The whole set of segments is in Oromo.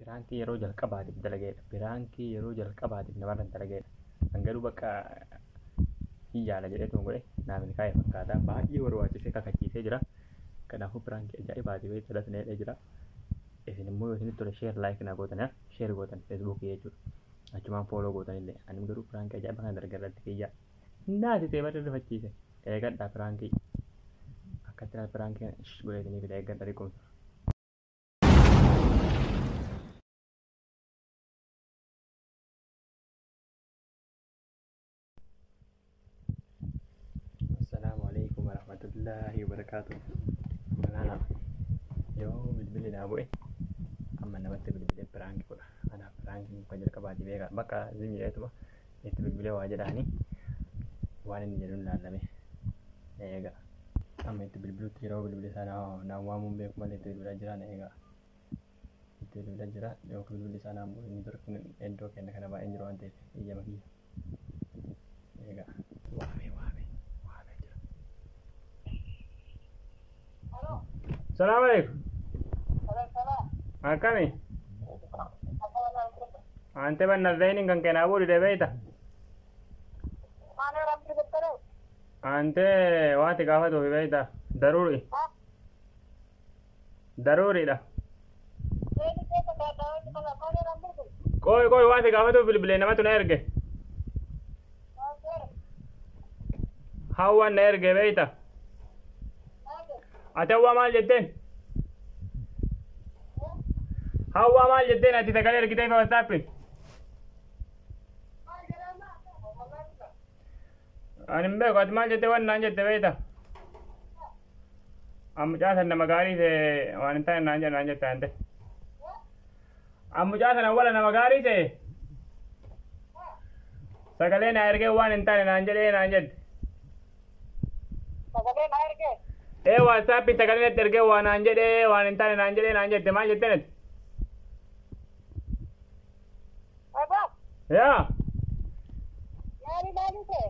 Piraankii yeroo jalqabaatiif dalageedha. Piraankii yeroo jalqabaatiif namarra dalageedha. Kan garuu bakka hin yaala jedheetuma godhe naa milkaa'e fakkaata. Baay'ee barbaachisee kakachiisee jira. Kanaafuu piraankii ajaa'ibaati beektaa dasneedha jira. Isin immoo yoo isinitti tole share like naa gootan share gootan feesbuukii jechuudha. Achumaan follow gootan illee. Ani garuu piraankii ajaa'iba kana dalage irratti kiyya. Naasisee bara rifachiise. Eegadhaa piraankii. Akkatti piraankii godheetinii fida eeggadha riqumsa. Assalaamu alaikum warahmatullaahi wabarakaatuh. Malaala yoo bilbilli naa bu'e amma namatti bilbilee piraanki godha. Anaaf piraankiin kan jalqabaati beeka. Bakka zim jedheetuma itti bilbilee waa jedhaani waan inni jedhu hin laallame. Eega amma itti bilbilutti yeroo bilbila isaa naa waamuun beeku malee itti bilbilaa jira na eega. Itti bilbilaa jira yookiin bilbilli isaa naan bu'e inni dur kun iddoo kenna kana baay'een jiru waan ta'eef eeyyama kiyya. Eega waamee waamee waamee jira. Salaam alaikum. Akkami? Ante banna zaynin kan kenaa buudhu deebeeyta. Ante waati gaafatuufi beeyta. Daruuri. Daruuriidha. Qoy qoy waati gaafatuuf bilbilee namatu na erge. Hawwan na erge beeyta. Ati hawwaa maal jetteen? Hawwaa maal jetteen ati sagalee ergitee fi WhatsAppiin? Ani hin beeku ati maal jettee waan naan jette beeyta? An mucaa san nama gaarii ta'e waan hin taane naan jedha naan jette ante. An mucaa sana wala nama gaarii ta'e sagalee naa ergee waan hin taane naan jedhee naan jette. Sagalee naa ergee? Ee WhatsAppiin sagalee natti ergee waa naan jedhee waan hin taane naan jedhee naan jette maal jetteen ati? Abaa, Yaa. maali maali ta'e?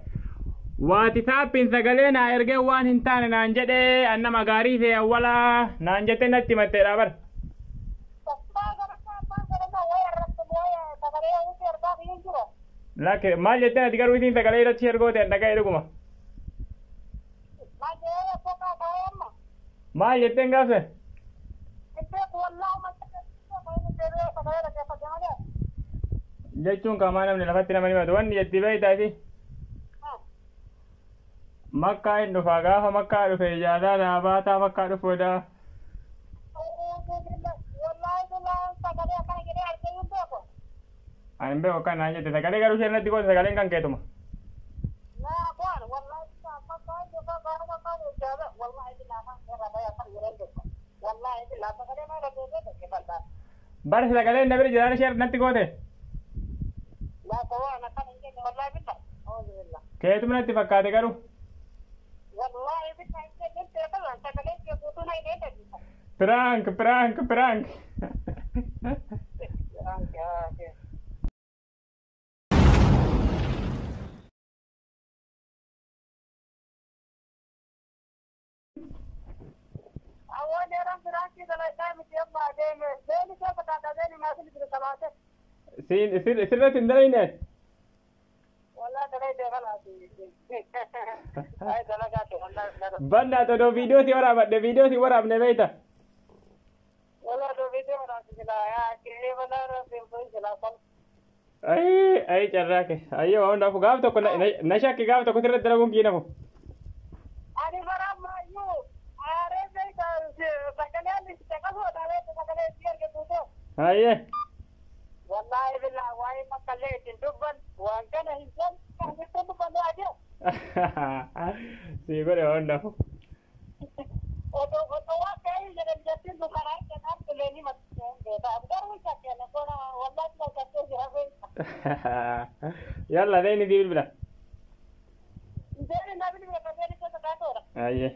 Waati saappiin sagalee naa ergee waan hin taane naan jedhee an nama gaarii ta'e awwalaa naan jettee natti himatteedha bara. Abbaa garsaa abbaan garsaa wayi arrabsamu wayi sagalee hundi ergaa fi hin jiru. Lakke maal jetteen ati garuu isiin sagalee irratti ergoote an dhaga'e dhuguma. Maal jedhee foqaa ta'ee amma? Maal jetteen gaafse? Hin beeku wallaahi maal jedhee inni deebi'ee sagalee dhaggeeffate malee. Jechuun kamaa namni lafatti nama himatu wanni jetti beektaa isii. Makkaa hin dhufaa gaafa makkaa dhufe ijaadaa naa baataa makkaa dhufu daa. Wallaahi billaahi sagalee akkana jedhee argee hin beeku. Ani hin beeku akkana naan jette sagalee garuu isheen natti goote sagaleen kan keetuma. Laa bu'aan wallaahi billaahi makkaa hin dhufaa gaafa makkaa ijaada wallaahi billaahi afaan irraa bahee akkana jedhee hin beeku. Wallaahi billaahi sagalee maal dhaggeeffate dhaggeeffadhaa. Bar sagaleen na bira jiraan isheen natti goote. Laa waan akkana hin jenne wallaahi billaahi. Auzu billaahi. Keetuma natti fakkaate garuu. Wallaahi billaahi hin jenne hin beeku sagalee kee guutuu na hin dhaggeeffatu. Prank prank prank. Awwan yeroo biraatti dalagaa miti amma adeeme beeni keessa kaata beeni maatiin jiru tabaate. Siin sirratti hin dalayne. Wallaahi dalagee kalaati. Ay dalagaa ta'e wallaahi. Banna todoo viidiyoo si waraabadhe viidiyoo si waraabne beeyta. Wallaahi doo viidiyoo waraabsi jira yaa kirrii balaa irratti hin jira kan. Ayi ayi carraa kee ayyoo waan hundaafuu gaaf tokko na shakki gaaf tokko sirratti dalaguun kiinafu. Ani bara ammayyuu aaree beektaa sagalee caqasuu dhaabee sagalee si erge guutuu. Ayyee. Wallaahi billaahi waa'ee makkallee ittiin dubban waan kana hin jennu ittiin dubbanne ajira. Si godhe waan hundaafuu. Otoo otoo waan ta'e jedhan jettiin nu karaa jennaan tulee ni maxxansa. Garuu shakkeen kun wallaahi na shakkee jira beektaa. Yalla deeni si bilbila. Deeni na bilbila ka deeni keessa kaatoodha. Ayyee.